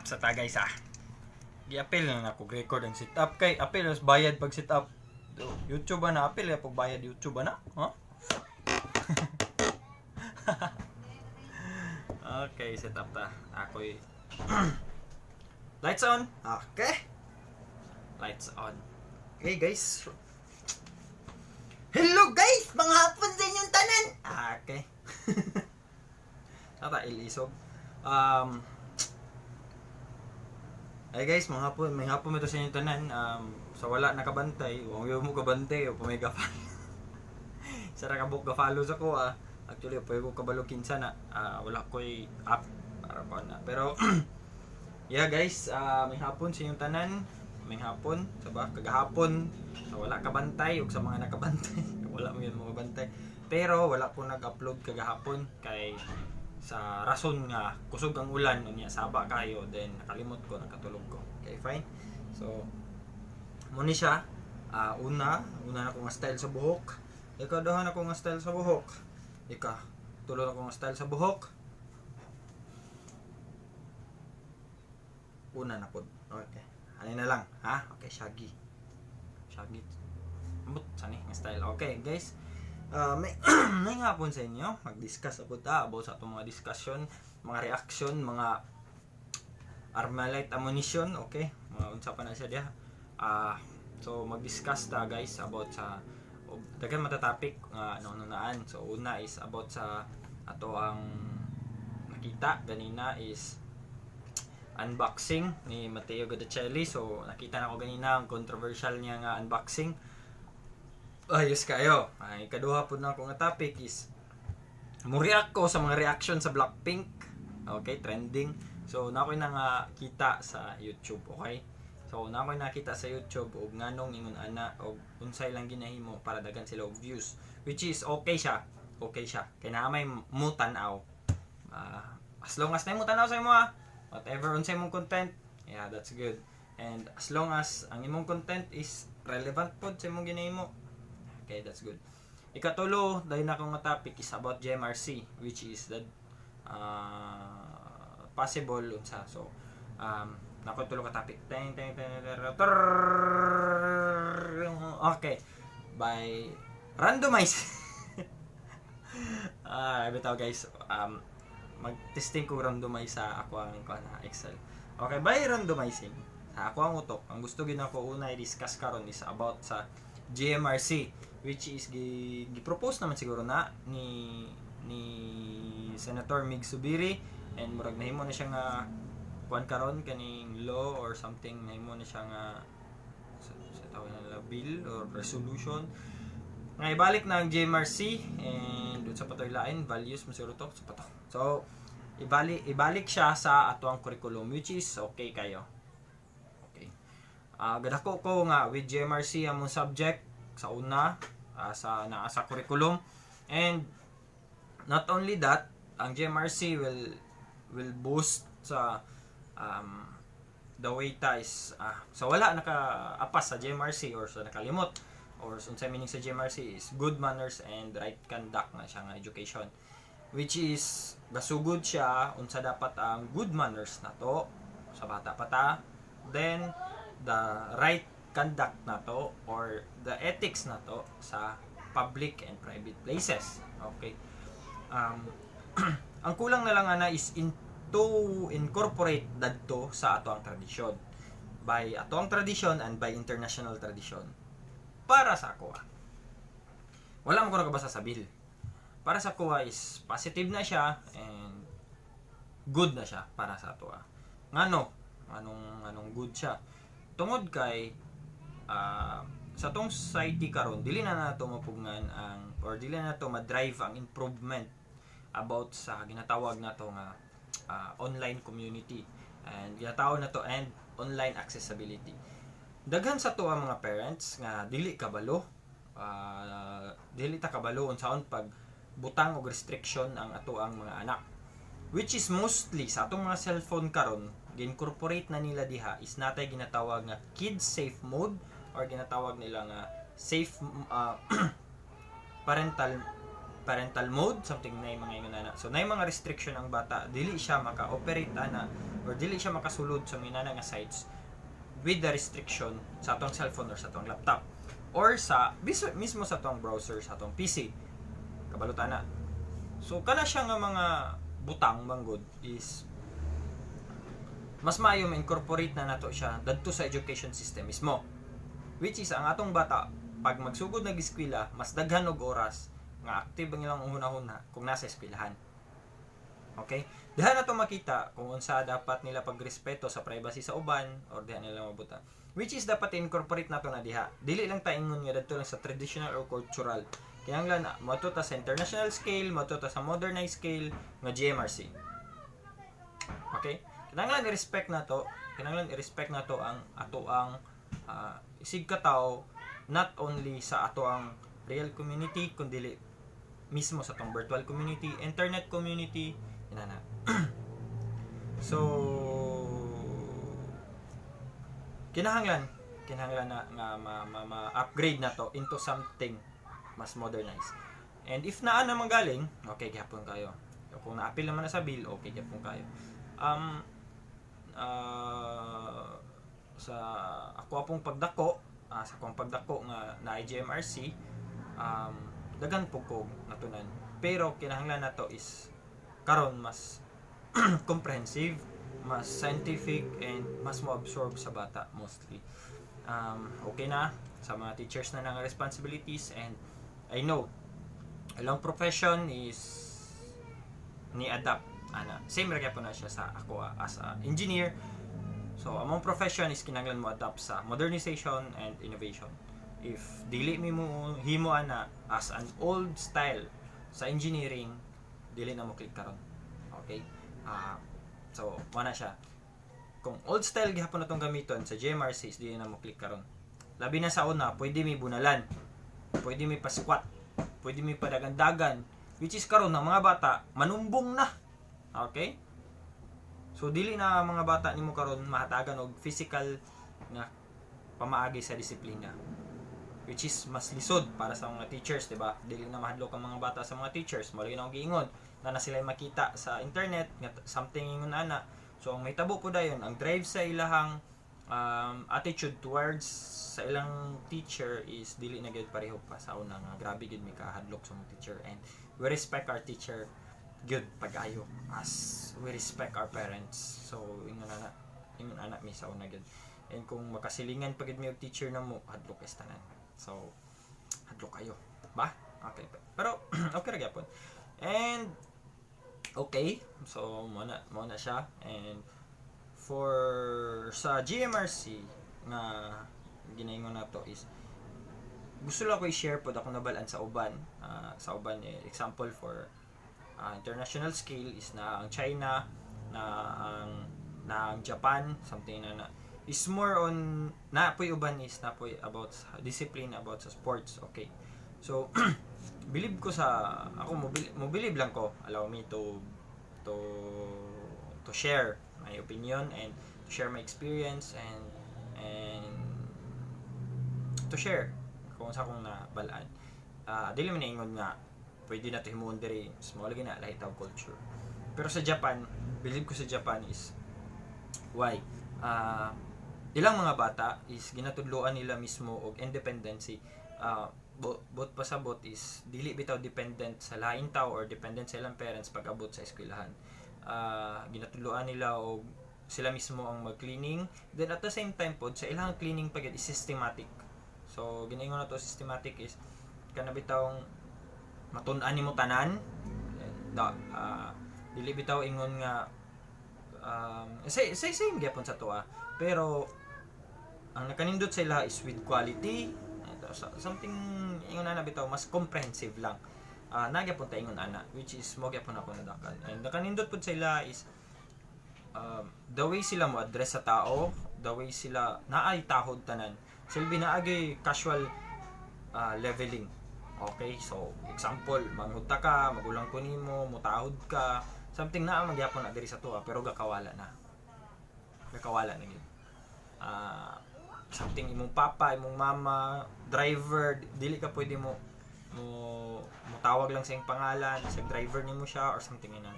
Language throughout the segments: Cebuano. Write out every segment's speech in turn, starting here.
Up sa ta, guys, ah. Gi-apil na nako record ang sit up kay apil mas bayad pag sit up. Do, YouTube ba na apil ya pag bayad YouTube ba na? Huh? Okay, set up ta. Ako'y lights on. Okay. Lights on. Okay, guys. Hello guys! Mga hapon sa inyong tanan! Okay. Tata ilisog. Ay guys, mga hapon, may hapon ito sa inyong tanan. Sa wala nakabantay, huwag mo kabantay o pumay follow. Sa ra kabuk ga-follow sa ko ah. Actually, pwede ko kabalo kinsa na. Ah, wala ko'y app para pa na. Pero yeah guys, may hapon sa inyong tanan. May hapon, sa ba kagahapon sa wala kabantay ug sa mga nakabantay. Wala mo yun mga bantay. Pero wala ko nag-upload kagahapon kay sa rason nga kusog ang ulan, unya saba kayo, then nakalimot ko, nakatulog ko. Okay, fine. So mo ni siya. Ah, una una na ko nga style sa buhok, ikaduha na ko nga style sa buhok, ika tulo na ko nga style sa buhok, una na pod. Okay, ano na lang ha. Okay, shaggy shaggy ambot sani nga style. Okay guys, may may hapon sa inyo. Mag-discuss ako ta about sa atong mga discussion, mga reaction, mga Armalite ammunition, okay? Mga unsa pa na siya diha. Ah, so mag-discuss ta guys about sa daghan mata topic nga ano naan. So una is about sa ato ang nakita ganina is unboxing ni Matteo Guidicelli. So nakita na ko ganina ang controversial niya nga unboxing. Ayos kayo. Ay, ikaduha po na ako nga topic is mo-react ko sa mga reaction sa Blackpink. Okay, trending. So, na ako'y nga kita sa YouTube, okay? So, na ako'y nakita sa YouTube og nganong ingon ana og unsay lang ginahimo para daghan sila og views, which is okay siya. Okay siya. Kay naa may mo tan-aw. Ah, as long as na mo tan-aw sa imo ah, whatever unsay mong content, yeah, that's good. And as long as ang imong content is relevant pod sa imong ginahimo, okay, that's good. Ikatulo, dahil na akong nga topic is about GMRC, which is the possible unsa. So, nako tulo ka topic. Teng, teng, teng, teng, teng, teng. Okay. By randomize. Ah, bitaw guys, mag-testing ko randomize sa ako ang kuan na Excel. Okay, by randomizing, sa ako ang utok, ang gusto gid nako una i-discuss karon is about sa GMRC, which is gi, gi-propose naman siguro na ni Senator Mig Zubiri and murag nahimo na siya nga kuan karon kaning law or something, nahimo na siya nga sa tawag nila bill or resolution nga ibalik na ang GMRC and dun sa patoy lain values mo siguro to sa pato. So ibalik ibalik siya sa atuang curriculum, which is okay kayo. Okay, gadako ko nga with GMRC among subject sa una sa naa sa curriculum. And not only that, ang GMRC will boost sa the way ta is sa wala naka-apas sa GMRC or sa nakalimot or unsay meaning sa GMRC is good manners and right conduct na siya nga education, which is gasugod siya unsa dapat ang good manners nato sa bata pa ta, then the right conduct nato or the ethics nato sa public and private places. Okay, ang kulang na lang ana is to incorporate dadto sa ato ang tradisyon, by ato ang tradisyon and by international tradition. Para sa ako ah, wala mo ko nakabasa sa bill. Para sa ako is positive na siya and good na siya para sa ato ah. Ngano anong anong good siya? Tungod kay sa tong society karon, dili na nato mapugnan ang or dili na nato ma-drive ang improvement about sa ginatawag nato nga online community and ginatawag nato and online accessibility. Daghan sa to ang mga parents nga dili kabalo, dili ta kabalo unsaon pag butang og restriction ang ato ang mga anak, which is mostly sa atong mga cellphone karon gi-incorporate na nila diha is natay ginatawag nga kids safe mode or ginatawag nila nga safe parental parental mode, something na mga ingon ana. So na mga restriction ang bata, dili siya maka-operate ana or dili siya makasulod sa mga nga sites with the restriction sa atong cellphone or sa atong laptop or sa mismo sa atong browser sa atong PC. Kabalo ta na. So kana siya nga mga butang manggod is mas maayo ma-incorporate na nato siya dadto sa education system mismo. Which is ang atong bata pag magsugod nag eskwela, mas daghan og oras nga active ang ilang hunahuna kung nasa eskwelahan. Okay? Diha na to makita kung unsa dapat nila pagrespeto sa privacy sa uban or diha nila mabuta. Which is dapat incorporate nato na diha. Dili lang ta ingon nga dadto lang sa traditional or cultural. Kinahanglan moadto ta sa international scale, moadto ta sa modernized scale nga GMRC. Okay? Kinahanglan i-respect nato, kinahanglan i-respect nato ang ato ang isig katawo, not only sa ato ang real community kundi mismo sa atong virtual community, internet community, inana. So kinahanglan na nga ma-upgrade na to into something mas modernized. And if naa naman galing, okay gyapon kayo. Kung naapil naman na sa bill, okay gyapon kayo. Sa ako pong pagdako, sa akong pagdako nga na IGMRC, daghan po ko natunan. Pero kinahanglan nato is karon mas comprehensive, mas scientific and mas mo-absorb sa bata mostly. Okay na sa mga teachers na nang responsibilities and I know ilang profession is ni adapt ana. Same ra gyapon na siya sa ako as a engineer. So among profession is kinahanglan mo adapt sa modernization and innovation. If dili mi mo himo ana as an old style sa engineering, dili na mo click karon. Okay? So mo na siya. Kung old style gihapon na tong gamiton sa GMRC, is dili na mo click karon. Labi na sa una, pwede mi bunalan, pwede mi pa-squat, pwede mi padagandagan, which is karon ng mga bata manumbong na. Okay? So dili na mga bata nimo karon mahatagan og physical nga pamaagi sa disiplina, which is mas lisod para sa mga teachers, di ba? Dili na mahadlok ang mga bata sa mga teachers. Mo lagi na akong giingon na na sila makita sa internet nga something ingon ana. So ang mahitabo po dayon, ang drive sa ilahang attitude towards sa ilang teacher is dili na gyud pareho pa sa una nga grabe gyud mi kahadlok sa mga teacher. And we respect our teacher gyud pag-ayo as we respect our parents. So ingon ana mi sa una gyud. And kung makasilingan pa gyud mi og teacher na mo, hadlok is tanan. So hadlok kayo ba? Okay, pero okay ra gyapon. And okay, so mo na siya. And for sa GMRC nga ginaingon nato is gusto lang ko i-share pod ako nabalaan sa uban eh, example for international scale is na ang China, na ang Japan, something na na is more on na poy uban is na poy about sa discipline, about sa sports. Okay, so believe ko sa ako mo believe lang ko. Allow me to share my opinion and to share my experience and to share kung sa akong nabalaan. Dili man ingon nga pwede na to himuon diri, small lagi na lahi tawag culture. Pero sa Japan, believe ko sa Japan is why ilang mga bata is ginatudloan nila mismo og independency. Bot pasabot is dili bitaw dependent sa laing tao or dependent sa ilang parents pag abot sa eskwelahan. Ginatudloan nila og sila mismo ang mag-cleaning. Then at the same time pod sa ilang cleaning pag is systematic. So ginaingon na to systematic is kana bitawng matun-an nimo tanan da, dili bitaw ingon nga say, say same gyapon sa tuwa, pero ang nakanindot sa ila is with quality. Ito, something ingon ana bitaw, mas comprehensive lang. Na gyapon ta ingon ana, which is mo gyapon ako nadakal. And nakanindot pud sa ila is the way sila mo address sa tao, the way sila naay tahod tanan, silbi naagay casual leveling. Okay, so example, manghudta ka, magulang ko nimo, mutahod ka, something na magyapon na diri sa tuwa, pero gakawala na. Gakawala na gyud. Something imong papa, imong mama, driver, dili ka pwede mo Mo tawag lang sa iyang pangalan, sa driver nimo siya or something ina.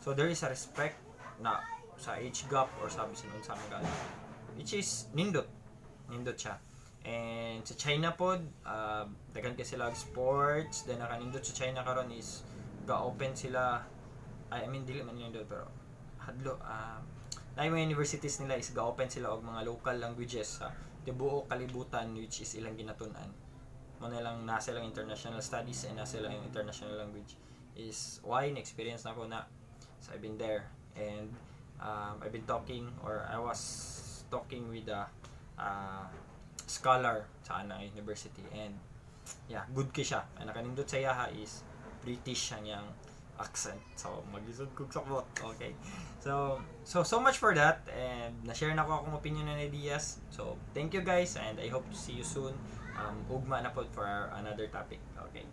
So there is a respect na sa age gap or sa bisan unsa man gani. Which is nindot. Nindot siya. And sa China pod, daghan kay sila og sports, then nakanindot sa China karon is ga-open sila. I mean, dili man nindot pero hadlo na yung mga universities nila is ga-open sila og mga local languages sa tibuok kalibutan, which is ilang ginatun-an mo na lang nasa lang international studies and nasa lang yung international language is why na-experience na ako na. So I've been there and I've been talking or I was talking with a scholar sa ana university and yeah, good kay siya. Ang nakanindot sa iyaha is British ang iyang accent. So, maglisod kog sakbot. Okay. So, so much for that. And na-share na ko akong opinion and ideas. So, thank you guys and I hope to see you soon. Ugma na pod for another topic. Okay.